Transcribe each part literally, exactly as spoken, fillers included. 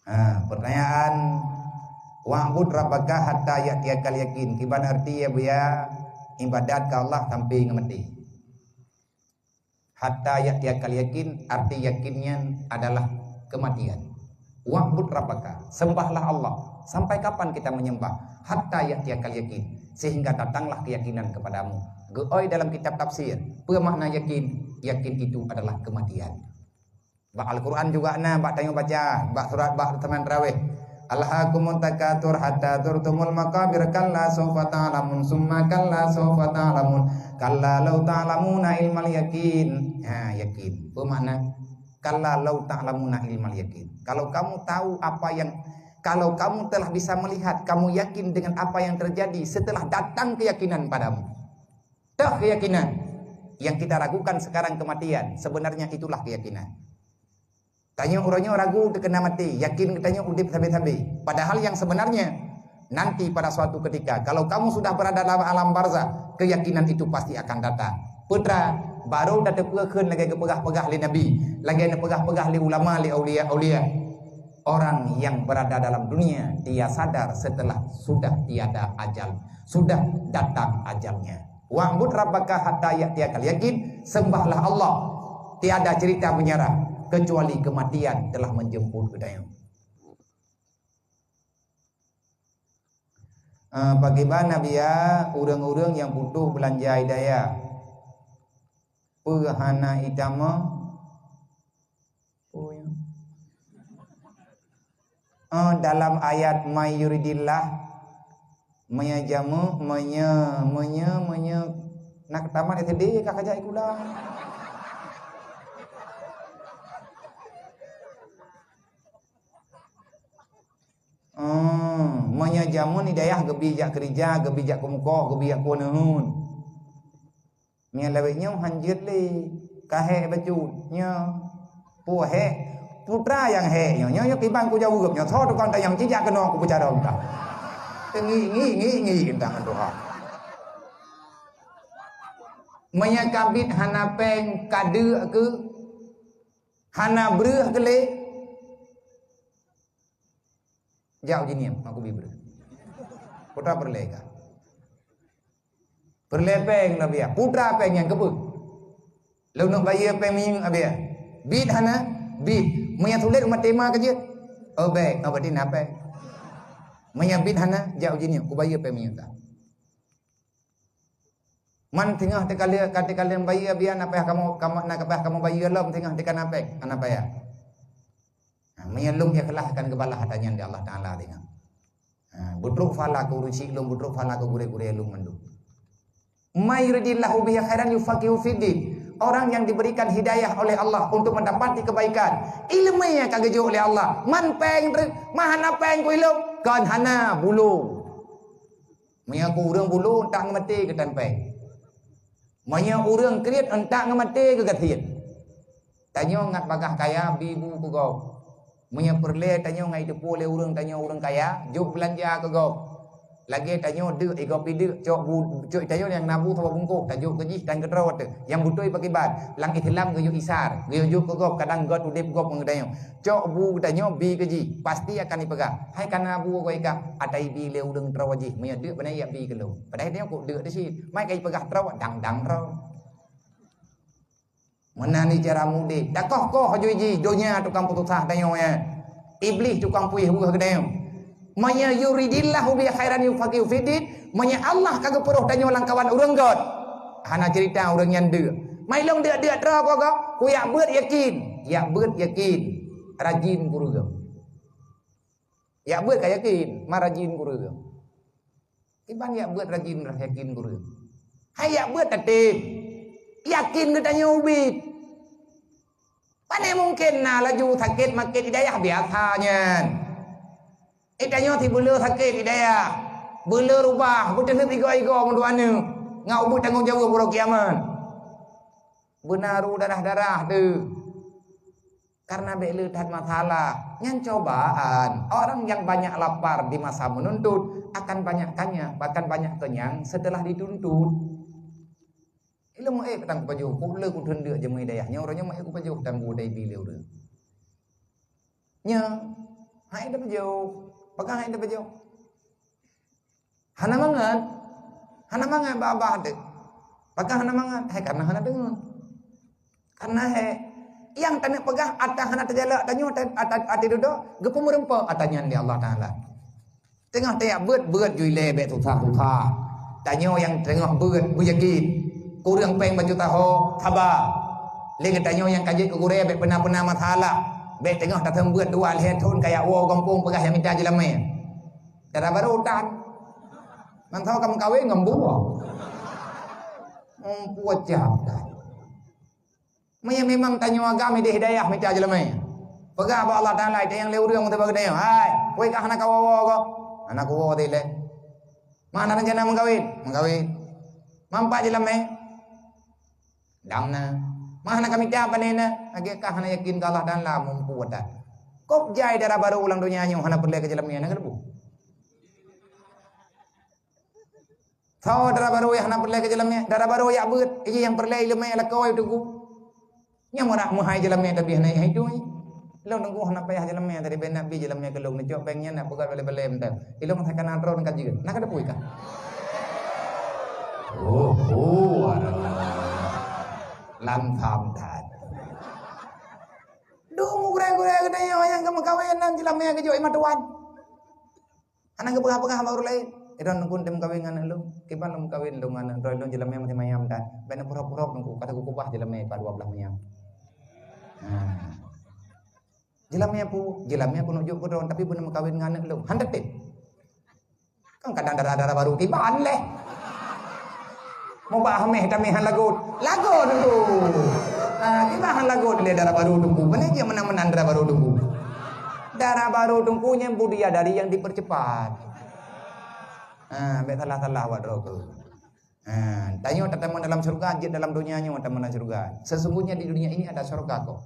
Ha, pertanyaan, "Wa'bud rabbaka hatta ya'tiyakal yakin." Kiban arti ya, Buya, ibadat keu Allah sampai ngon maté. Hatta ya'tiyakal yakin, arti yakin nyan adalah kematian. "Wa'bud rabbaka," sembahlah Allah. Sampai kapan kita menyembah? "Hatta ya'tiyakal yakin," sehingga datanglah keyakinan kepadamu. Geuoi dalam kitab tafsir, peue makna yakin? Yakin itu adalah kematian. Bak Al-Quran juga na, bak tanyoe baca, bak surat, bak teungoh tarawih. "Alhaakumut takatsur hatta zurtumul maqabir, kalla saufa ta'lamun, summa kalla saufa ta'lamun, kalla law ta'lamuna ilmal yakin." Ha, yakin. Apa makna? "Kalla law ta'lamuna ilmal yakin." Kalau kamu tahu apa yang, kalau kamu telah bisa melihat, kamu yakin dengan apa yang terjadi setelah datang keyakinan padamu. Teuh keyakinan. Yang kita ragukan sekarang kematian, sebenarnya itulah keyakinan. Tanyoe uroe nyoe ragu teukeuna maté, yakin geutanyoe udeb sabe-sabe. Padahal yang sebenarnya, nanti pada suatu ketika, kalau kamu sudah berada dalam alam barzakh, keyakinan itu pasti akan datang. Peue teuma, barô tateupeue kheun lagée geupeugah-peugah lé Nabi, lagée neupeugah-peugah lé ulama, lé aulia-aulia. Orang yang berada dalam dunia, dia sadar setelah sudah tiada ajal, sudah datang ajalnya. "Wa'bud rabbaka hatta ya'tiyakal yakin," sembahlah Allah. Tiada cerita menyerah kecuali kematian telah menjemput geutanyoe. Eh, pakriban Nabi ya, ureuëng-ureuëng nyang putôh beulanja hidayah? Peue hana itamong? Oh, ya. Eh, dalam ayat "May yuridillah", meunyoe jameun, meunyoe, meunyoe, meunyoe nak tamat S D ka kajak sikula. Hmm, meunyoe jameun hidayah geubi jak keurija, geubi jak keumukoh, geubi jak kuneun. Meunyoe lawét nyoe hanjeuet lé, ka hék bacut. Nyoe, peue hék? Putra nyang hék nyoe. Nyoe, nyoe kiban kujaweueb nyoe. Soe tukang tanyong, cijak keunoe kupeucarông kah. Ngi, ngi, ngi, ngi, entah ngon Tuhan. Meunyoe kabit hana péng, kadeuk keuh, hana breueh keuh lé, jak uji niem, aku bi breueh. Putra peureulée kah? Peureulée péng, Nabi ya. Putra péng nyang keupeue? Lôn neuk bayeue péng minyeuk, Abi ya. Bit hana? Bit. Meunyoe sulet umat tema keu jeuet? Oh, bék. Oh, berarti na péng. Meunyoe bit hana, jak uji niem, kubayeue péng minyeuk kah. Man teungoh teuka lé-, ka teuka lé bayeue, Abi ya, na payah kamoe, kamoe, na payah kamoe bayeue lom teungoh teuka na péng, hana payah. Ha, meunyoe lôn ikhlas akan geubalah ata nyan di Allah Taala teungoh. Ha, beutrok pahala keu ureuëng syik lôn, beutrok pahala keu gurée-gurée lôn mandum. "May yuridillahu bihi khairan yufaqihu fiddin." Orang yang diberikan hidayah oleh Allah untuk mendapati kebaikan, ileumé nyang ka geujok lé Allah. Man péng treuk, man hana péng keu ilôn, kon hana bulo. Meunyoe keu ureuëng bulo, entak ngon maté geutan péng. Meunyoe ureuëng kriet, entak ngon maté geugasien. Tanyoe ngat bagaih kaya, bi bu keu gob. Meunyoe peureulée tanyoe ngat jiteupeue lé ureuëng tanyoe ureuëng kaya, jok beulanja keu gob. Lagée tanyoe deuk, igob ideuk, cok bu, cok tanyoe nyang na bu saboh bungkôh, tajok keu jih dan keu droe teuh. Nyang beutôi pakriban, lam Islam geuyue isar, geuyue jok keu gob, kadang göt udeb gob ngon geutanyoe. Cok bu geutanyoe bi keu jih, pasti akan ipeugah, "Hai kana bu goe ikah, ata ibi lé ureuëng droe jih, meunyoe deuk beuna yak bi keu lôn." Padahai tanyoe kok deuk teuh cit, mai ka ipeugah droe, dang-dang droe. Meunan cara mudeb, dakoh-koh aju jih, donya tukang peususah tanyoe nyan. Iblih tukang puih weueh geutanyoe. "May yuridillahu bihi khairan yufaqihu fiddin," meunyoe Allah ka geupeurôh tanyoe lamkawan ureuëng göt, hana cerita ureuëng nyan deuk. Mai lôn deuk-deuk droe keu gob, kuyak beuet yakin. Yak beuet yakin, rajin keu ureuëng. Yak beuet ka yakin, ma rajin keu ureuëng. Kiban yak beuet rajin, yakin keu ureuëng. Hai yak beuet tatem, yakin geutanyoe ubit. Pane mungken na laju sakét makét hidayah biasa nyan. Eh, tanyoe sibeuleu sakét hidayah, beuleu rubah, beuteuseub igoe-igoe meudua neuk, ngat ubit tanggong jaweueb uroe kiamat. Beuna ru darah-darah teuh. Karena bék le that masalah. Nyan cobaan. Orang yang banyak lapar di masa menuntut akan banyak kanya, bahkan banyak kenyang setelah dituntut. Ilmu eh petang kupajoh, ku le kuteundeuk jeuet hidayah. Nyoe uroe nyoe meu'en kupajoh dan ku dai bi lé ureuëng. Nyoe, Hai dah beujeuh. Pakon hai dah beujeuh? Hana mangat. Hana mangat babah teuh. Pakon hana mangat? Hai, karena hana deungon. Karena hai, nyang taneuk peugah ata hana teujalak tanyoe ata, ata, ata dudoe geupeumeureumpok ata nyan lé Allah Taala. Teungoh tajak beuet, beuet ju ilée bék susah-susah. Tanyoe nyang teungoh beuet, beuyakin. Kureueng péng bacut taho, saba. Lé geutanyoe nyang ka jeuet keu gurée bék peuna-peuna masalah. Bék teungoh taseumeubeuet dua lhée thon kajak woe gampông peugah nyang mita jeulamé. Dara barô tan. Mantong ka meukawen ngon buah. Meupucah tan. Meunyoe memang tanyoe agam idéh hidayah mita jeulamé. Peugah bak Allah Taala, "Tanyong lé ureuëng meuteubang geutanyoe, hai, woi ka hana kawoe-woe ko?" "Hana kuwoe teuh lé." "Ma na rencana meukawen?" "Meukawen." "Ma empat jeulamé?" "Dang na." "Ma hana kamita pane na?" "Lagée ka hana yakin keu Allah Taala, mumpu ata." Kop jai dara barô ulang donya nyoe hana peureulée keu jeulamé na keuleubeh. Tho dara barô nyang hana peureulée keu jeulamé, dara barô jak beuet, iji nyang peureulée ileumé lakoe teungku. Nyang meurak meuhai jeulamé tapi hana hai tui. Lôn teungku hana payah jeulamé tadi, bèk na bi jeulamé keu lôn, neucok péng nyan na peugah balée-balée mantong. Ilôn sakana droe ka jeuet. Na ka teupui ka? Oh, oh, alah. Lam tham that. Dumu gurée-gurée geutanyoe nyang ka meukawen nan jeulamé geujok imah tuan. Hana geupeugah-peugah bak ureuëng laén. "Eh, droeneuh teungku tem kawén ngon aneuk lôn." "Kiban lôn kawén lôn ngon aneuk droe lôn jeulamé masih manyam dan." "Bèk neupurok-purok teungku, ka teungku keubah jeulamé pat dua blaih manyam." Ha. "Jeulamé peue?" "Jeulamé keuneuk jok keu droeneuh, tapi beuneuh meukawen ngon aneuk lôn." Han teutem. Kan kadang dara-dara barô kiban lé. Mubah meh tameh han lagot. Lagot teungku. Ha, kiban han lagot lé dara barô teungku. Beuna jeuet meunan-meunan dara barô teungku. Dara barô teungku nyan bidadari nyang dipercepat. Ha, bèk salah-salah awak droe keuh. Ha, tanyoe tatamong dalam syurga, jeuet dalam donya nyoe tamong dalam syurga. Sesungguhnya di dunia ini ada syurga kok.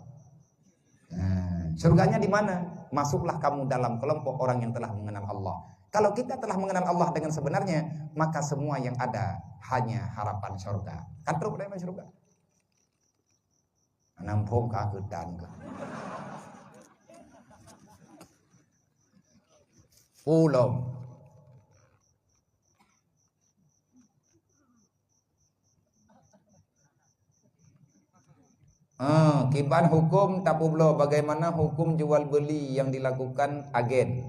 Nah, surganya di mana? Masuklah kamu dalam kelompok orang yang telah mengenal Allah. Kalau kita telah mengenal Allah dengan sebenarnya, maka semua yang ada hanya harapan surga. Kan trok dalam surga. Nampung ka keutan ka. Pulang. Ah, kiban hukum tapubloe, bagaimana hukum jual beli yang dilakukan agen,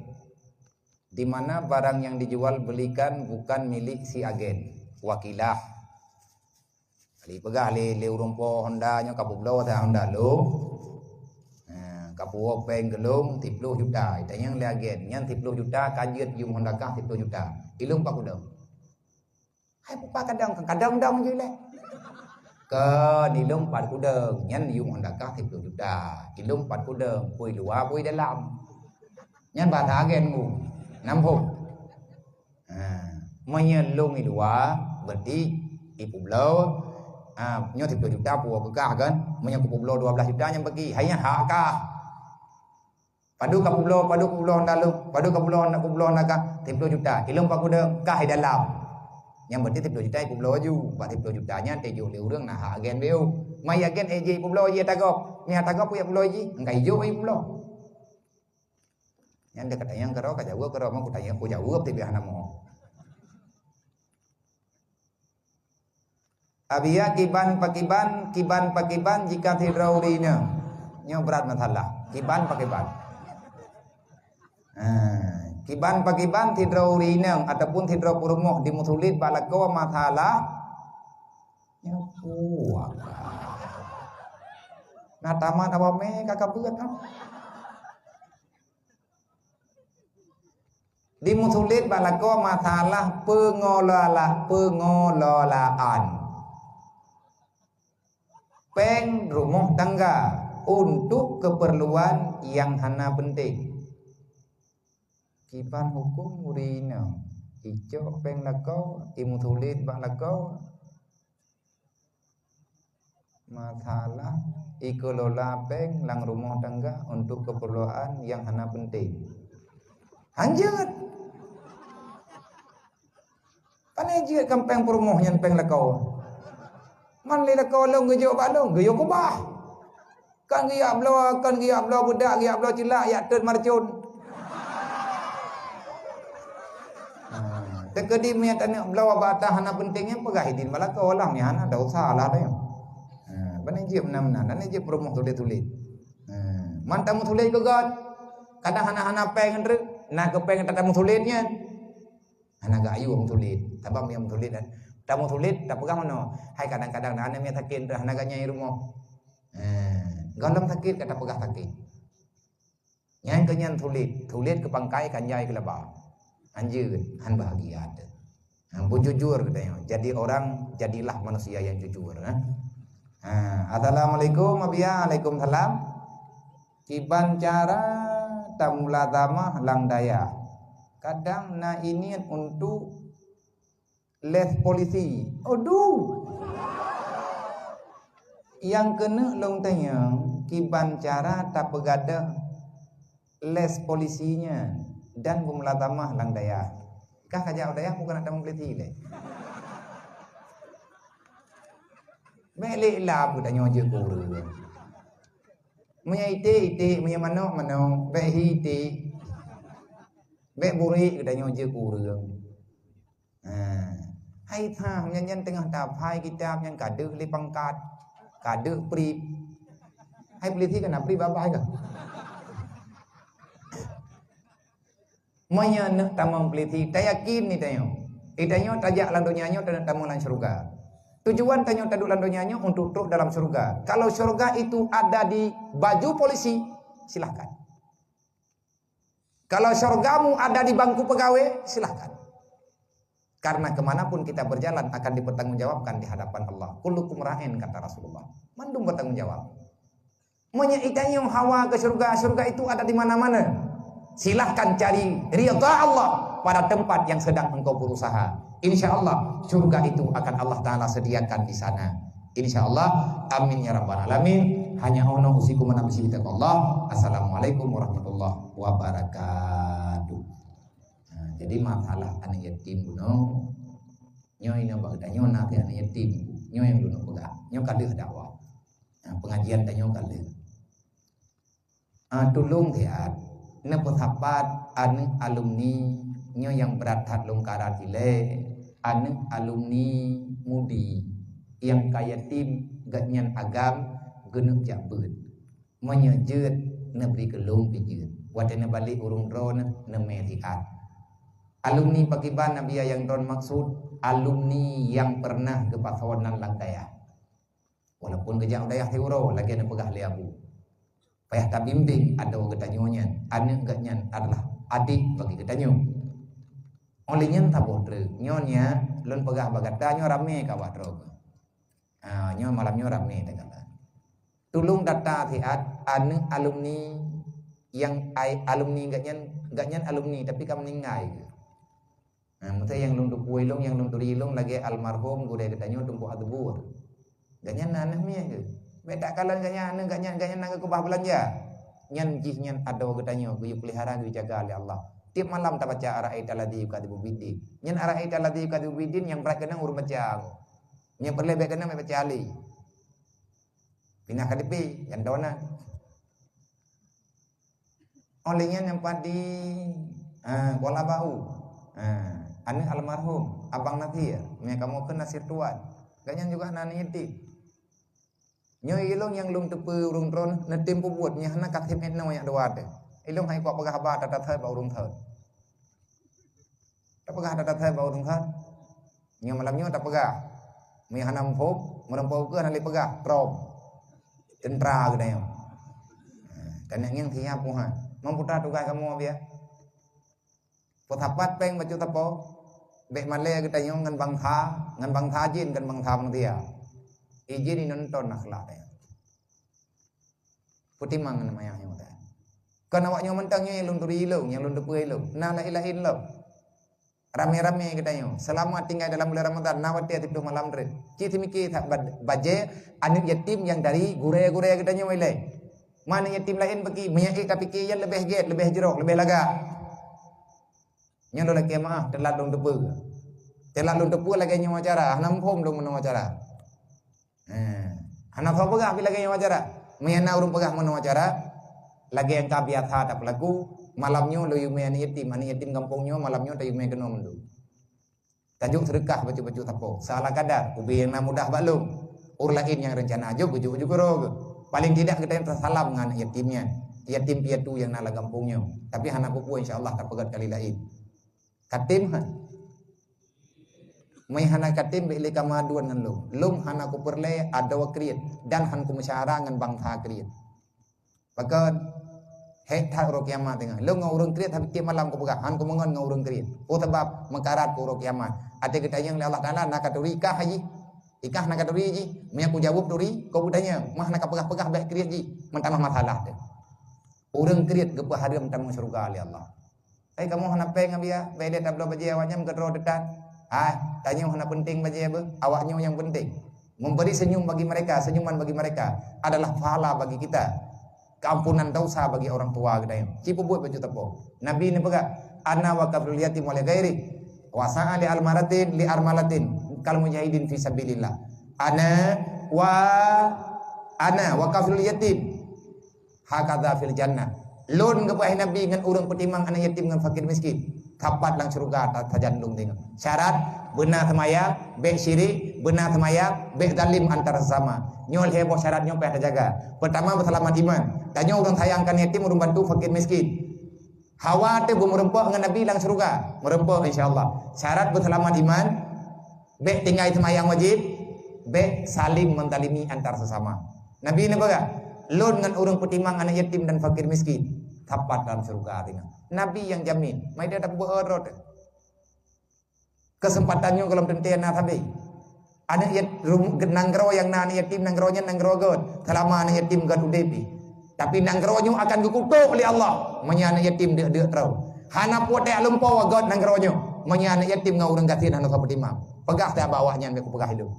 di mana barang yang dijual belikan bukan milik si agen, wakilah. Kali peugah lé, lé ureuëng po Honda nyoe ka publoe sa Honda lôn. Ha, ka puwoe péng keu lôn siplôh juta. Itanyong lé agen, nyan siplôh juta ka jeuet yum Honda kah siplôh juta. Ilôn pat kudong. Hai pupa kadang, kadang dong ju lé. Kon ilôn pat kudong, nyan yum Honda kah siplôh juta. Ilôn pat kudong, pui luwa, pui dalam. Nyan bahasa agen ku. Nampung. Ha, meunyoe lôn i luwa, berarti ipubloe, ha, nyoe siplôh juta puwoe keu kah kan? Meunyoe kupubloe dua blaih juta nyan bagi, hai nyan hak kah. Padub kapubloe, padub kupubloe Honda lôn, padub kapubloe, kupubloe Honda kah, siplôh juta. Ilôn pat kudong, kah i dalam. Nyan berarti siplôh juta ipubloe laju. Bak siplôh juta nyan teujoh lé ureuëng na hak agen beu. Mai agen eh jih ipubloe jih ata gob. Meuhana ata gob pih ipubloe jih, engkai ijok ipubloe. Nyan dia katanyong keudroe, kajaweueb keudroe, mau kutanyong, kujaweueb teubiet hana mo. Abiya kiban pakiban, kiban pakiban jika sidroe ureuëng inong. Nyoe brat masalah. Kiban pakiban. Ha, kiban pakiban sidroe ureuëng inong ataupun sidroe peurumoh dimeusulet bak lakoe masalah nyoe puak. Na tamat awak mé ka kabeuet. Dimeusulet bak lakoe masalah pengelola, pengelolaan péng rumoh tangga untuk keperluan yang hana penting. Kiban huköm ureuëng inong icok péng lakoe, imeusulet bak lakoe, masalah ikelola péng lam rumoh tangga untuk keperluan yang hana penting. Hanjeuet. Pane jeuet kan péng peurumoh nyan péng lakoe. Man lé lakoe lôn geujok bak lôn, geuyue keubah. Kan geujak bloe, kan geujak bloe beudak, geujak bloe ceulak, jak tôt marcon. Teukeudi meunyo taneuk bloe bak ata hana peunteng, nyan peugah idin bak lakoe lah, nyan hana, dak usah lah dah. Ha, bani jeuet meunan-meunan, dan jeuet peurumoh tuléh-tuléh. Ha, man tameutuléh keu göt. Kadang hana-hana péng treuk, na keu péng tatameutuléh nyan. Hana geuayu meutuléh. Sabab meunyo meutuléh dan tameutuléh, tapeugah meunoe, "Hai, kadang-kadang na aneuk miet sakét treuk, hana geuanyai rumoh." Ha, gohlom sakét ka tapeugah sakét. Nyan keu nyan tuléh, tuléh keu pangkai, kan jai keu laba. Hanjeuet, han bahagia teuh. Ha, beujujur geutanyoe. Jadi orang, jadilah manusia yang jujur, eh. Ha, assalamualaikum, Abiya. Waalaikumsalam. Kiban cara tamulazamah lam dayah? Kadang na iniet untuk les polisi. Aduh. Nyang keuneuk lôn tanyong, kiban cara tapeugadôh les polisi nyan dan beumulazamah lam dayah? Kah ka jak u dayah, bukan nak tamong polisi lé. Bèk lé lap geutanyoe jeuet keu ureueng. Meunyo iték, iték, meunyo manok, manok, bèk hi iték. Bèk burék geutanyoe jeuet keu ureueng. Ha. Hai tha, nyan, nyan teungoh taphai kitab nyan ka deuh lé pangkat, ka deuh prip. Hai polisi ka na prip babah ka. Meunyo neuk tamong polisi, tayakin ni tanyoe. Di tanyoe tajak lam donya nyoe taneuk tamong lam syeuruga. Tujuan tanyoe taduek lam donya nyoe untuk trok dalam syeuruga. Kalau syeuruga itu ada di baju polisi, silahkan. Kalau syurgamu ada di bangku pegawai, silahkan. Karena kemanapun kita berjalan akan dipertanggungjawabkan di hadapan Allah. "Kullukum ra'in," kata Rasulullah. Mandum bertanggung jawab. Meunyo itanyoe hawa ke syurga, syurga itu ada di mana-mana. Silahkan cari ridha Allah pada tempat yang sedang engkau berusaha. Insya Allah, syurga itu akan Allah Ta'ala sediakan di sana. Insya Allah. Amin ya rabbal alamin. Hanya ono usiku menambah cerita Allah. Assalamualaikum warahmatullahi wabarakatuh. Ha, jadi masalah aneuk yatim bunoe, nyoe inoe bak geutanyoe na aneuk yatim. Nyoe nyang lôn peugah. Nyoe ka lheueh dakwah. Ha, pengajian tanyoe ka lheueh. Ah, tulông siat neupeusapat aneuk alumni nyoe nyang brat that lôn karat ilée, aneuk alumni Mudi nyang ka yatim, gobnyan agam geuneuk jak beuet. Meunyoe jeuet neubri keu lôn pih jeuet. Watée neubalek ureuëng droeneuh neumé siat. Alumni pakriban Abiya nyang droen maksud, alumni nyang peureunah geupasoe nan lam dayah. Walaupun geujak u dayah siuroe, lagée neupeugah lé Abu, payah tabimbéng adoe geutanyoe nyan, aneuk geuh nyan adalah adék bagi geutanyoe. Óh lheueh nyan saboh treuk, nyoe nyan lôn peugah bak gata nyoe ramé ka bak droe. Ha, nyoe malam nyoe ramé teuka. Tulông data siat aneuk alumni nyang ai alumni geuh nyan, geuh nyan alumni tapi ka meuninggai. Ha, meusé nyang lôn teupeue ilông, nyang lôn turi ilông lagée almarhum gurée geutanyoe Teungku Adbur. Gobnyan na aneuk miet geuh. Bék takalon gobnyan aneuk gobnyan, gobnyan na geukeubah beulanja. Nyan jih nyan adoe geutanyoe geuyue peulihara, geuyue jaga lé Allah. Tieb malam tabaca ara'aital ladzi yukadzibu biddin. Nyan ara'aital ladzi yukadzibu biddin nyang brat keunong ureuëng baca. Nyang peureulée bék keunong bék baca lé. Pinah ka dipi, nyang dona. Óh lheueh nyan nyang pat di, ah, Kuala Bau. Ah, aneuk almarhum Abang Nasir, meunyo kamoe kheun Nasir Tuan. Gobnyan juga na aneuk yatim. Nyoe ilông nyang lôn teupeue ureuëng droen neutem peubuet, nyan hana ka sép étnoe nyak dua teuh. Ilông hai kuak peugah haba that-that bak ureuëng thon. Tapeugah that-that bak ureuëng thon. Nyoe malam nyoe tapeugah. Meunyo hana muphom, meureumpok ukeue hana lé peugah, trom. Teuntra geutanyoe. Dan nyang ngieng siap Tuhan. Mang putra tugaih kamoe biya. Peusapat péng bacut sapo. Bék malée geutanyoe ngon bangsa, ngon bangsa jin, ngon bangsa manusia. Ijin inonton akhlak tanyoe. Peutimang ngon mayah nyoe. Kon awak nyoe mantong nyoe nyang lôn turi ilông, nyang lôn teupeue ilông. Na laén-laén lom. Ramé-ramé geutanyoe, seulamat tinggai dalam bulan Ramadhan, na watée siplôh malam treuk. Cit seumiké that bad-, bajée aneuk yatim nyang dari gurée-gurée geutanyoe ilée. Ma aneuk yatim laén paki, meunyo ék tapike nyan leubeh gét, leubeh jroh, leubeh lagak. Nyoe lôn lakée meuáh, teulat lôn teupeue. Teulat lôn teupeue lagée nyoe acara, hana muphom lôn meunoe acara. Eh, hana soe peugah pih lagée nyoe acara. Meunyo na ureuëng peugah meunoe acara, lagée nyang ka biasa tapeulaku, malam nyoe lôn yue mé aneuk yatim, aneuk yatim gampông nyoe malam nyoe tayue mé keunoe mandum. Tajok seudeukah bacut-bacut sapo. Seala kadar, ubé nyang na mudah bak lôn. Ureueng laén nyang reuncana jok, geujok-jok keudroe geuh. Paléng tidak geutanyoe tasalam ngon aneuk yatim nyan. Yatim piatu nyang na lam gampông nyoe. Tapi hana peue-peue, insya Allah tapeugét kali laén. Katem han. Meunyo hana katem, bék lé kamaduan ngon lôn. Lôn hana kupeureulée adoe kriet dan han kumeusyara ngon bansa kriet. Pakon? Hék that uroe kiamat teungoh. Lôn ngon ureueng kriet, tapi tiep malam kupeugah, han kumeungon ngon ureueng kriet. Peue sabab? Meukarat keu uroe kiamat. Até geutanyong lé Allah Taala, na katuri kah jih? Ikah na katuri jih? Meunyo kujaweueb turi, kok geutanyong, mah na kapeugah-peugah bék kriet jih, meutamah masalah teuh. Ureueng kriet geupeuhareuem tamong syeuruga lé Allah. Hai kamoe hana péng, Abiya, bék lé tabloe bajée awaknyan meukeudroe teutat. Hai, tanyoe hana peunteng bajée beuh, awaknyoe nyang peunteng. Memberi senyum bagi mereka, senyuman bagi mereka adalah pahala bagi kita. Keampunan dosa bagi orang tua geutanyoe. Ci peubuet bacut sapo. Nabi neupeugah, "Ana wa kafilul yatim wa li ghairi. Wa sa'a li almaratin, li armalatin, kal mujahidin fi sabilillah." Ana wa, ana wa kafilul yatim. Hakadha fil jannah. Lôn geupeuhai Nabi ngon ureueng peutimang aneuk yatim ngon fakir miskin. Kapat lam syeuruga ta-, tajan lôn deungoe. Syarat, beuna seumayang, bék syirik, beuna seumayang, bék zalim antara sesama. Nyoe lhée boh syarat nyoe payah tajaga. Peurtama, beuseulamat iman. Tanyoe ureueng sayang keu yatim, ureueng bantu fakir miskin. Hawa teuh beumeureumpok ngon Nabi lam syeuruga. Meureumpok, insya Allah. Syarat beuseulamat iman, bék tinggai seumayang wajéb, bék saling menzalimi antar sesama. Nabi neupeugah, "Lôn ngon ureueng peutimang aneuk yatim dan fakir miskin, sapat lam syeuruga." Nabi nyang jamin. Mai dia tapeubuet droe teuh. Keuseumpatan nyoe gohlom teuntée na sabe. Aneuk yat-, rum-, nanggroe nyang na aneuk yatim, nanggroe nyan nanggroe gét. Seulama aneuk yatim gét udeb pih. Tapi nanggroe nyoe akan geukutok lé Allah meunyo aneuk yatim deuk-deuk troe. Hana putéh lumpoe gét nanggroe nyoe meunyo aneuk yatim ngon ureueng gasien hana soe peutimang. Peugah teuh bak awaknyan, bék kupeugah ilôn.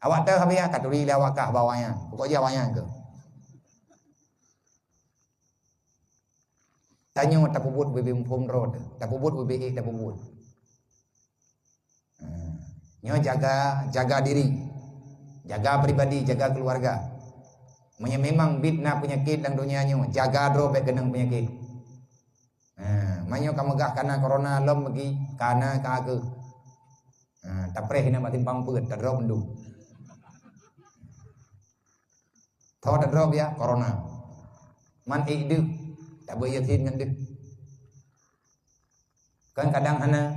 Awak teuh habéh ka turi lé awak kah bak awaknyan. Pokok jih awaknyan keuh. Tanyoe tapeubuet ubé-ubé muphom droe teuh, tapeubuet ubé ék tapeubuet. Ha, nyoe jaga, jaga diri. Jaga pribadi, jaga keuluwarga. Meunyoe memang bit na peunyakét lam donya nyoe, jaga droe bék keunong peunyakét. Ha, meunyoe ka meugah kana corona lom bagi, kana ka keuh. Ha, tapreh inan bak simpang peuet, tadrob mandum. Tho tadrob ya corona. Man ék deuh, tabeuet yasin ngon deuh. Kan kadang hana,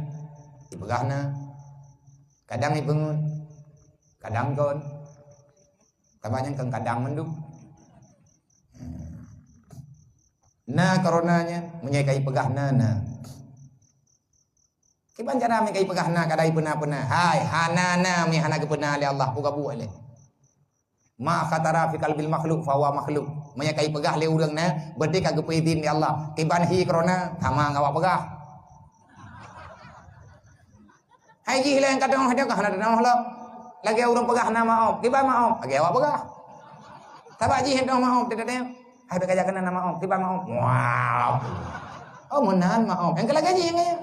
ipeugah na. Kadang ipeungeut, kadang kon. Sabab nyan kan kadang mandum. Na corona nyan, meunyoe ka ipeugah na, na. Kiban cara meunyoe ka ipeugah na, kadang ipeuna-peuna. Hai, hana na, meunyoe hana geupeuna lé Allah, peue gabuek lé. Ma khatara fi qalbil makhluk, fahuwa makhluk. Meunyoe ka ipeugah lé ureueng na, berarti ka geupeu izin lé Allah. Kiban hi corona, sama ngon awak peugah. Hai jih lé nyang ka teunoh, dia ka hana teunoh lom. Lagèe ureueng peugah na maoh, kiban maoh, lagèe awak peugah. Sabab jih nyang teunoh maoh, dia teunoh. Hai, bèk kajak keunan na maoh, kiban maoh. Wah. Oh, meunan maoh. Nyang keu lagèe jih nyan.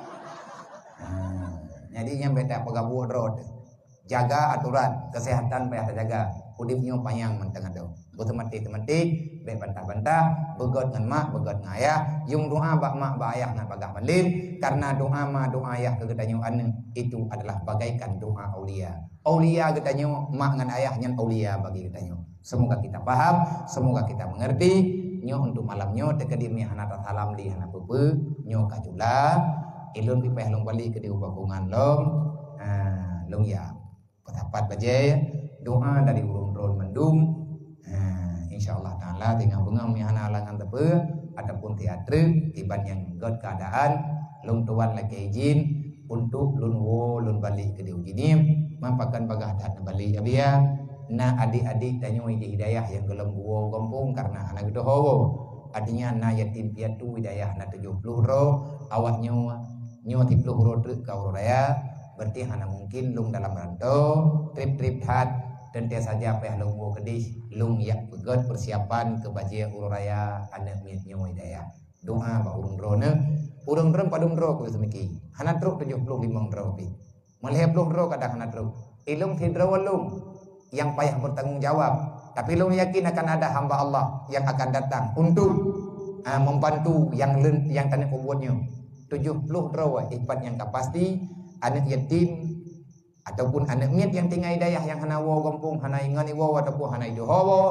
Ha, jadi nyan bèk tapeugabuek droe teuh. Jaga aturan, kesehatan payah tajaga. Udép nyoe panyang mantong adoe. Beuteumatéh-teumatéh, bèk bantah-bantah, beugöt ngon mak, beugöt ngon ayah, yuem doa bak mak, bak ayah ngon bagaih malem, karena doa ma, doa ayah keu geutanyoe aneuk, itu adalah bagaikan doa aulia. Aulia geutanyoe, mak ngon ayah nyan aulia bagi geutanyoe. Semoga kita paham, semoga kita mengerti. Nyoe untuk malam nyoe, teukeudi meuhana tasalam lé hana peue-peue, nyoe ka jula. Ilôn pih payah lôn balik keudéh ubak gungan lom. Ha, lôn ya. Peusapat bajèe doa dari ureueng droen mandum. Ha, insya Allah Taala, singoh beungoh meuhana halangan sapeue ataupun siat treuk, kiban nyang gèt keuadaan, lôn tuan lakèe izin untuk lôn woe lôn balek keudéh u Jeunieb, ma pakon bagaih that neubalek, Abiya. Na adék-adék tanyoe di Hidayah nyang gohlom geuwoe u gampông kareuna hana geutuho woe. Artinya na yatim piatu Hidayah na tujoh ploh droe, awak nyoe, nyoe siploh droe treuk ka uroe raya, berarti hana mungkin lôn dalam rantô, trép-trép that, teuntèe saja payah lôn woe keudéh, lôn jak peugöt persiapan keu bajèe uroe raya aneuk miet nyoe Hidayah. Doa bak ureueng droeneuh. Ureueng droen padum droe keu seumiki. Hana trok tujoh ploh limong droe pih. Meulhèe ploh droe kadang hana trok. Ilôn sidroe lôn nyang payah bertanggung jawab. Tapi lôn yakin akan ada hamba Allah yang akan datang untuk, ah, membantu yang leun-, yang taneuk peubuet nyoe. Tujoh ploh droe ipat nyang ka pasti, aneuk yatim ataupun aneuk miet nyang tinggai dayah nyang hana woe gampông, hana ingat iwoe ataupun hana ideuho woe,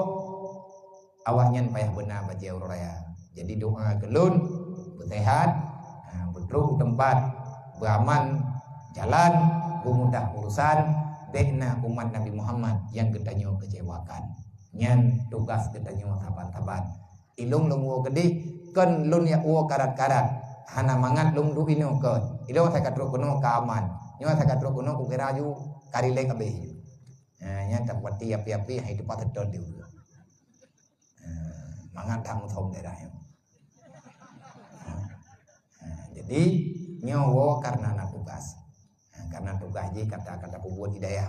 awaknyan payah beuna bajée uroe raya. Jadi doa keu lôn, beuseuhat, ha, beutrok u teumpat, beuaman jalan, beumudah urusan, bék na umat Nabi Muhammad nyang geutanyoe keucewakan. Nyan tugas geutanyoe saban-saban. Ilôn lôn woe keudeh, kon lôn jak woe karat-karat. Hana mangat lôn duek inoe kon. Ilôn asai ka trok keunoe ka aman. Nyoe asai ka trok keunoe kukira ju ka rilek abéh ju. Ha, nyan tapeuhati api-api hai teumpat teudon di ureueng. Ha, mangat that meusom daerah nyoe. Ha, ha, jadi nyoe woe karena na tugas. Ha, karena tugas jih kata-kata peubuet hidayah.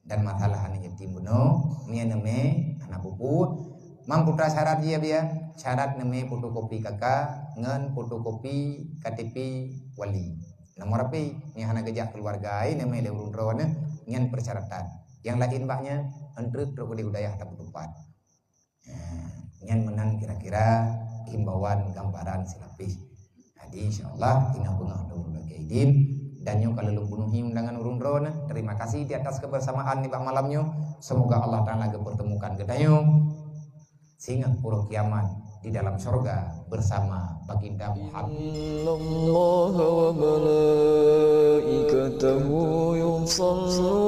Dan masalah aneuk yatim bunoe, mie neumé hana peubuet. Mam putra syarat jih ya, syarat neumé fotokopi K K ngon fotokopi K T P wali. Nomor H P nyang hana geujak keuluwarga, ai neumé lé ureueng droeneuh nyan persyaratan. Nyang laén bak nyan, han treuk trok u dayah tapeutupat. Eh, nyan meunan kira-kira himbauan gambaran silapih. Jadi insyaallah tinggai beungoh lôn bagi idin dan nyoe ka lôn peunuhi undangan ureueng droeneuh. Terima kasih di atas kebersamaan nibak malam nyoe. Semoga Allah Taala geupertemukan geutanyoe singoh uroe kiamat di dalam syurga bersama Baginda Muhammad. Innallaha wa malaikatahu yusalluna